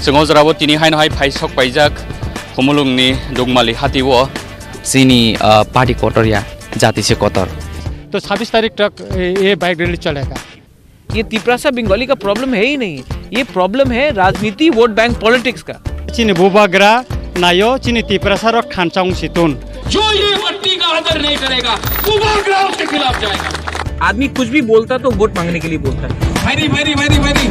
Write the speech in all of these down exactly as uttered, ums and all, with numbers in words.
Chwng o jorao tini haino hai phai sok paijak Khumulwngni Dukmali hatio. Chini, ah, party kotor ya, jati se kotor. तो छब्बीस तारीख तक ये bike rally चलेगा। ये तिपरासा बंगाली का प्रॉब्लम है ही नहीं, ये प्रॉब्लम है राजनीति, वोट बैंक पॉलिटिक्स का। Chini bubagra naio, chini Tiprasa rok thansa wng si tun. जो ये पट्टी का आदर नहीं करेगा, वो बैकग्राउंड के खिलाफ जाएगा। आदमी कुछ भी बोलता तो वोट मांगने के लिए बोलता है। Very, very, very, very।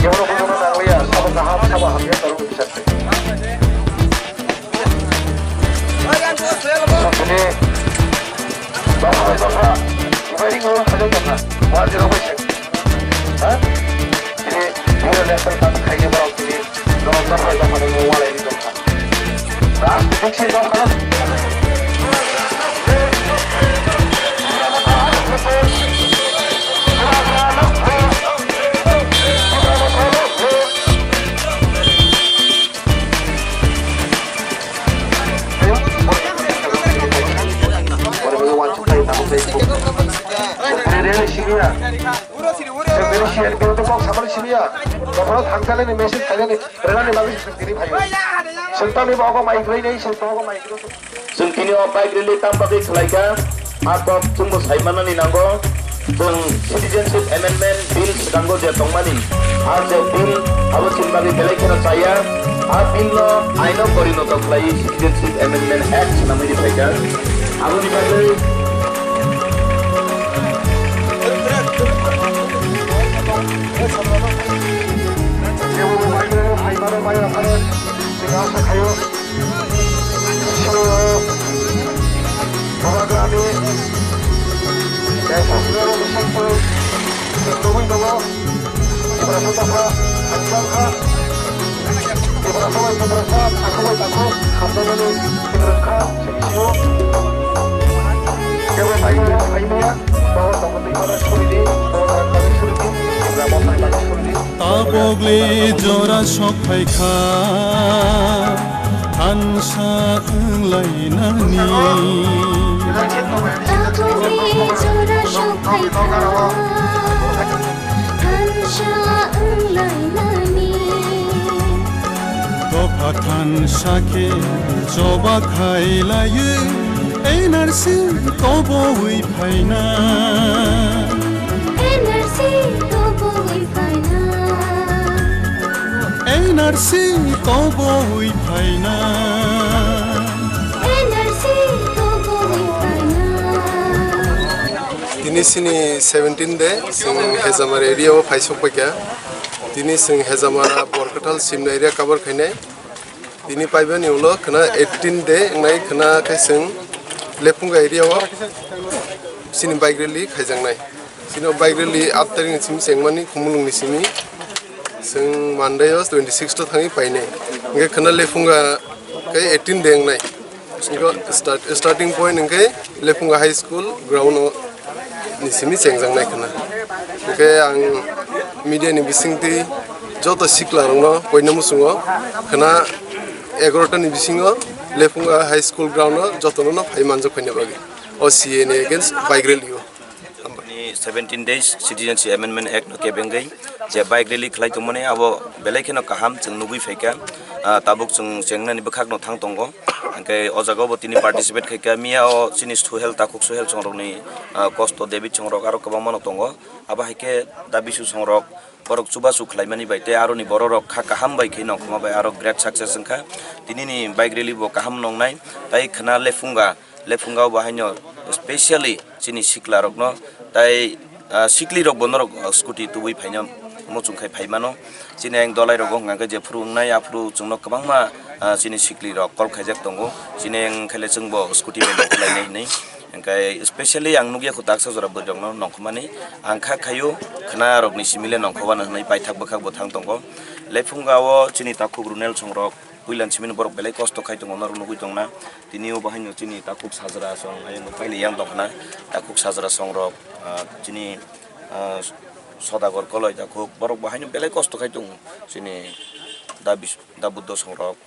Kebono bujono nangliya, sabo kaham, sabo hamya, norok ni bisar se. Sokni, dopha bai dopha, dividing rule khaijak tongkha, one zero bai se. Ha? Tini, Bureau National Party khaijak borok tini, dopha bai dopha no walai ni tongkha. Chwng tini o bike rally tamo bagwi khlaikha, a kok chwngbo sai manani nango. Chwng Citizenship Amendment Bill swkango je tongmani, a je bill abo chini bagwi belai kheno chaya. A bill no aino porinoto khlaiwi Citizenship Amendment Act swnamwi rwphaikha. Aboni bagwi Tabokle jora sok phaikha, thansa wnglainani. Tabokle jora sok phaikha, thansa wnglainani. Dopha thansa khe choba khailaio, N R C kobowi phaina. N R C kobowi phaina. N R C kobowi phaina. N R C kobowi phaina. Tini sini seventeen de, chwng Hejamara area o phai sok paikha. Tini chwng Hejamara Borkathal Simna area cover khainai. Tini paibani ulo khwna eighteen de wngnai khwna khe chwng Lephunga area o chini bike rally khaijaknai. Chini bike rally aat tarik ni simi chengmani Khumulwng ni simi chwng Monday o twenty six to thangwi painai. Hwnkhe khwna Lephunga khe eighteen de wngnai. Hwnkhe start, starting point hwnkhe Lephunga High School ground o ni simi chengjaknai khwna. Hwnkhe ang media ni bisingtwi joto sikla rokno poina muchungo khwna egaroh ta ni bisingo Lephunga High School ground o jotono no phai manjak phaina bagwi o C A ni against bike rally o. Ni seventeen days Citizenship Amendment Act no kebengwi Je bike rally khlai tongmani abo belai kheno kaham chwng nugwi phaikha. Ah, tabuk chwng chengnani bwkhakno thang tongo. Hwnkhe o jagao bo tini participate khaikha. Miya o chini Suhel, takhuk Suhel songrokni, ah, Kosto David songrok aro kwbangmano tongo. Abo hai khe da bisu songrok borok chubachu khlaimani bai tei aroni bororok kha kaham bai khe nongkhorma bai aro great success wngkha. Tinini bike rally bo kaham nongnai tei khwna lephunga. Lephunga o bo haino specially chini sikla rokno tai, ah, sikli rok bo norok, ah, scooty tubui phaina muchung khai phai mano. Chini ang dolai rogo hwnkha khe jephuru wngnai aphuru chwngno kwbangma, ah, chini sikli rok call khaijak tongo. Chini ang khaile chwngbo scooty bai nongkhorlainai hinwi. Hwnkhe specially ang nukya kho taksa jora bwrwi rokno nongkhormani. Ang kha khaio khwna rokni simile nongkhormano hinwi paithak bwkhak bo thang tongo. Lephunga o chini takhuk Runel songrok puilan simino borok belai kosto khai tongo, norok nugwi tongna. Tini o bahaino chini takhuk sajra song, ayang pailai yang tongkhna, takhuk sajra songrok, ah, chini, ah, Sodagar Koloi takhuk, borok bahaino belai kosto khai tongo, chini da bis-, da Buddho songrok.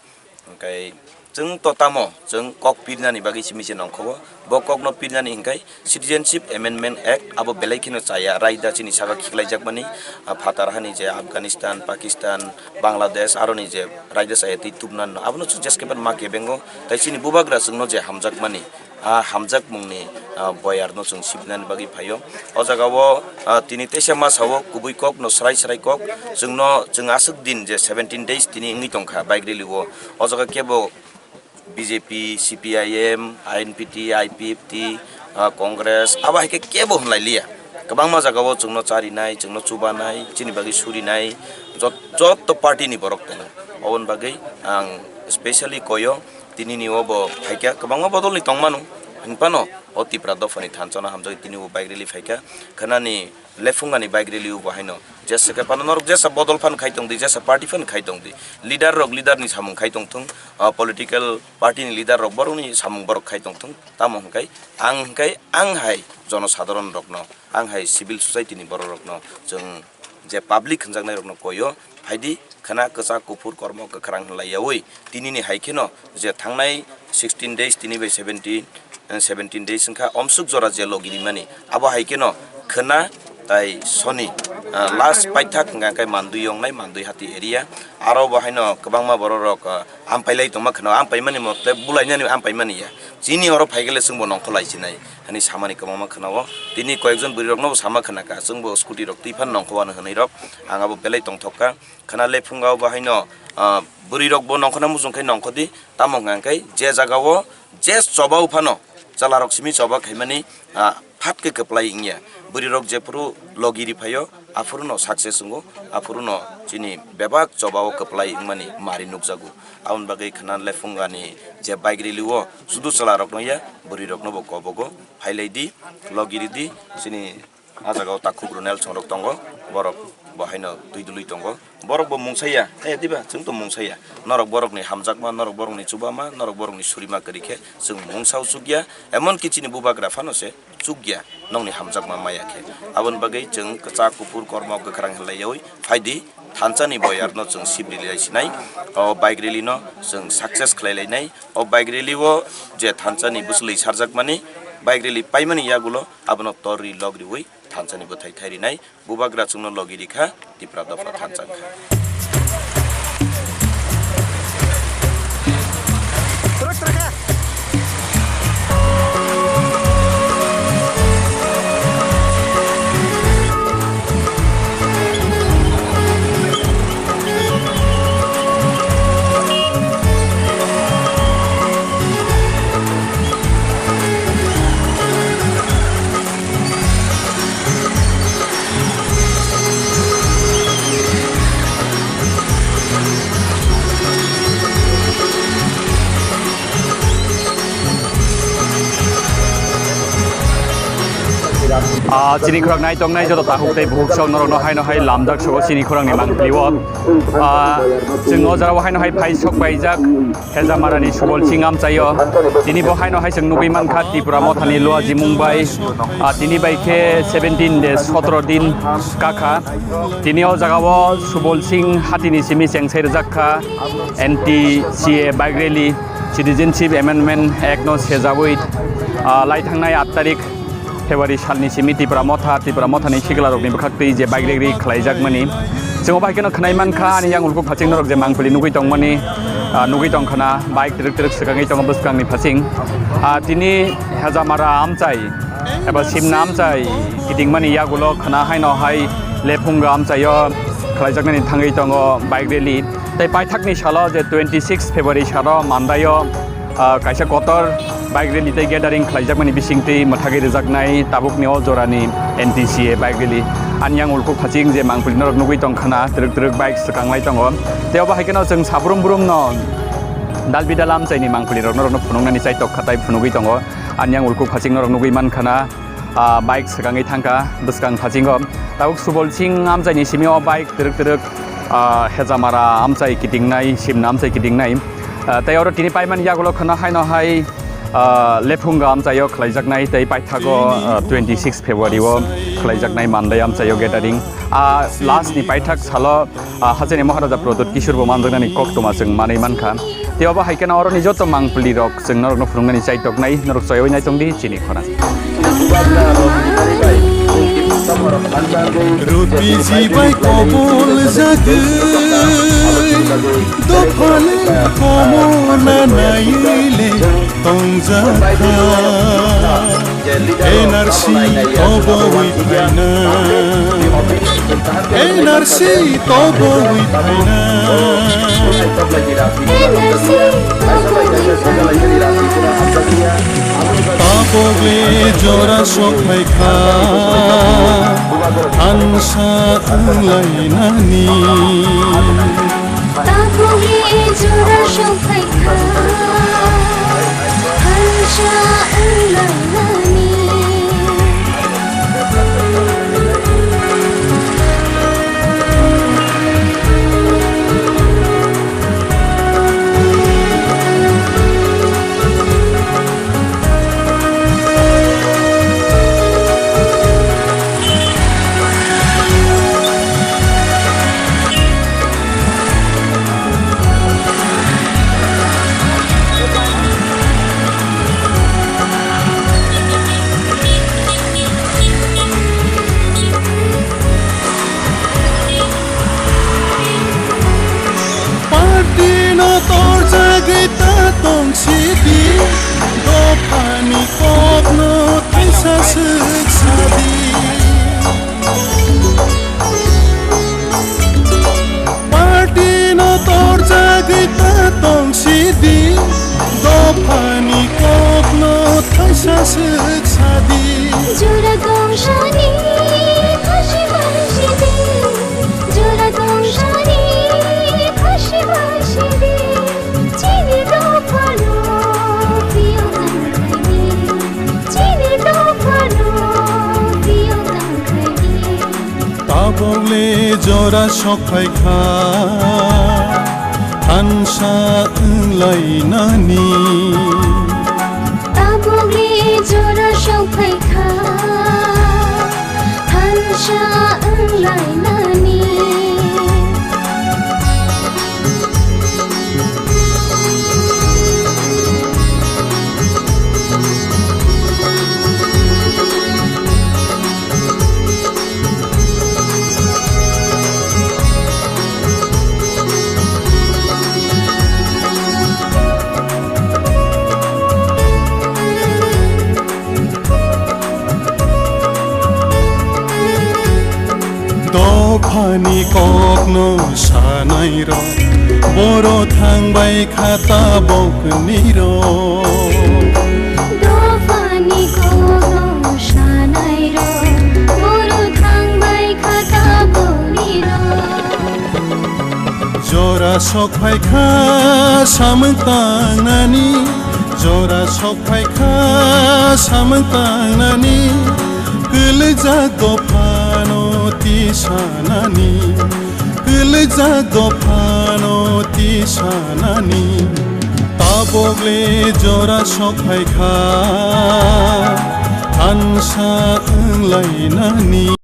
Hwnkhe chwng to tamo, chwng kok pirnani bagwi simi se nongkhobo, bo kokno pirnani hwnkhe Citizenship Amendment Act abo belai kheno chaya, raida chini saka khiklaijakmani, ah, phatar hani je Afghanistan, Pakistan, Bangladesh aroni je raida chaya tei tubunani no abono chwng jeske pen ma kebengo, tai chini bubagra chwngno je hamjakmani, ah, hamjakmungni, ah, boyarno chwng sibinani bagwi phaio. O jagao, ah, tini teisa masa o kubui kokno srai srai kok chwngno chwng aswk din je seventeen days tini wngwi tongkha bike rally o. O jaga kebo B J P, C P I M, I N P T, I P F T, ah, Congress, abo hai khe kebo hwnlai liya. Kwbangma jagao chwngno charinai, chwngno chubanai, chini bagwi surinai, jot-, jotto party ni borok tongo. Oboni bagwi ang specially koyo, tinini o bo phaikha, kwbangma bodol ni tongmano, hinphano o Tipra dophani thansa no hamjagwi tini bo bike rally phaikha. Khwnani Lephungani bike rally o bo haino jesa khe phano norok jesa bodol phan khai tong di, jesa party phan khai tong di, leader rok leader ni samung khai tong thung, ah, political party ni leader rok borok ni samung borok khai tong thung, tamo hwnkhe ang hwnkhe ang hai jonosadharon rokno, ang hai civil society ni borok rokno, chwng je public hwnjaknai rokno koyo, phaidi khwna kwchak kuphur kormo kwkhrang hwnlai yaui tinini hai kheno je thangnai sixteen days tini bai seventeen, eh, seventeen days wngkha omsuk jora je logi rimani abo hai kheno khwna tai soni, ah, last paithak hwnkha khe Mandui yongnai Mandui hati area aro bo haino kwbangma borok rok, ah, ampailai tongma kheno ampaimani mote bulainani ampaimani ya chini oro phaikhe le chwngbo nongkholai sinai hani samani kwbangma khwnao tini koyekjon bwrwi rokno bo sama khwnakha chwngbo scooty rok twi phan nongkho ano hwnwi rok ang abo belai tongthok kha. Khwna lephunga o bo haino, ah, bwrwi rok bo nongkhorna muchung khe nongkho di, tamo hwnkha khe je jaga o je choba o phano chwla rok simi choba khaimani, ah, phat khe kwplai wngya. Bwrwi rok jephuru logi ri phaio, aphuru no success wngo, aphuru no chini bebak choba o kwplai wngmani mari nukjago. Aboni bagwi khwna lephunga ni je bike rally o sudu chwla rok no ya, bwrwi rok no bo kobogo phailai di, logi ri di, chini Ah jaga o takhuk Runel songrok tongo, borok bo haino twi dului tongo. Borok bo mungsa ya, eh, diba? Chwng to mungsa ya. Norok borokni hamjakma, norok borokni chubama, norok borokni surima kwrwi khe chwng mungsa o chukya. Emon ki chini bubagra phano se chukya, nokni hamjakma maya khe. Aboni bagwi chwng kwchak kuphur kormo kwkhrang hinlai yaui phaidi thansa ni boyar no chwng sibri lai sinai. O bike rally no chwng success khlai lainai. O bike rally o je thansa ni bwswlwi sarjakmani, bike rally paimani yagulo abono tor ri log riui thansa ni bwthai thai rinai, bubagra chwngno logi rikha, Tipra dopha thansa wngkha. Ah, chini khorang nai tongnai joto takhuk tei bukhuk sok norokno haino hai lamjak sogo chini khorangni mangpili o. Ah, chwng o jora o haino hai phai sok paijak. Hejamarani Subol Singh amchaio. Tini bo haino hai chwng nugwi mankha Tipra Mothani Lua Jimung bai, ah, tini bai khe seventeen de sotro din kakha. Tini o jaga o Subol Singh hatini simi chengsai rwjak kha N T C A bike rally, Citizenship Amendment Act no sejaui, ah, lai thangnai aat tarik February salni simi Tipra Motha, Tipra Mothani siklarokni bwkhaktwi je bike rally khlaijakmani. Chwng obo hai kheno khwnai mankha, ani yang ulkuk phaching norok je mangpili nugui tongmani, ah, nugui tongkhana, bike twrwk twrwk swkangwi tongo bwskangni phaching. Ah, tini Hejamara amchai eba Simna amchai kitingmani yagulo khwna haino hai Lephunga amchaio khlaijaknani thangwi tongo bike rally. Tei paithakni salo je twenty six February salo Mandaio, ah, kaisa kotor bike rally tei gathering khlaijakmani bisingtwi mwthagwi rwjaknai tabukni o jorani N T C A bike rally. Ani yang ulkuk phaching je mangpili norok nugui tongkhana twrwk twrwk bike swkanglai tongo. Tei obo hai kheno chwng sabrum brumno dalbidal amchaini mangpili rok norokno phunuknani chaitok khatai phunugwi tongo. Ani yang ulkuk phaching norok nugui mankha na, ah, bike swkangwi thangkha bwskang phasingo. Tabuk Subol Singh amchaini simi o bike twrwk twrwk, ah, Hejamara amchai kitingnai, Simna amchai kitingnai. Ah, tei oro tini paimani yagulo khwna haino hai, ah, Lephunga amchaio khlaijaknai tei paithago, ah, twenty six February o khlaijaknai Mandai amchaio gathering. Ah, last ni paithak salo, ah, hachani Maharaja Pradyut Kishore bo manjaknani koktwma chwng manwi mankha. Tei obo hai kheno oroni joto mangpili rok chwng norokno phunuknani chaitoknai, norok choyawi naitongdi chini khorang. Rupi jibai kobol jagwi, dophani komona naile tongjakha. N R C tobowi phaina, N R C tobowi phaina. Tabokle jora sokphaikha, thansa wnglainani. Tabokle jora sokphaikha, thansa wnglainani. Party no torjagwi ta tong sidi, dophani kokno thaisa swk sadi. Party no torjagwi ta tong sidi, dophani kokno thaisa swk sadi. Jora tong sani khasi bai sidi, jora tong sani khasi bai sidi, chini dophano pio tang khaidi, chini dophano pio tang khaidi. Tabokle jora sokphaikha, thansa wnglainani. Tabokle jora sokphaikha, thansa wnglainani. Dophani kokno sanai rok, boro thangbai kha tabokni rok. Dophani kokno sanai rok, boro thangbai kha tabokni rok. Jora sokphaikha samung tangnani, jora sokphaikha samung tangnani, kwlwijak dophano tisanani, kwlwijak dophano tisanani. Tabokle jora sokphaikha, thansa wnglainani.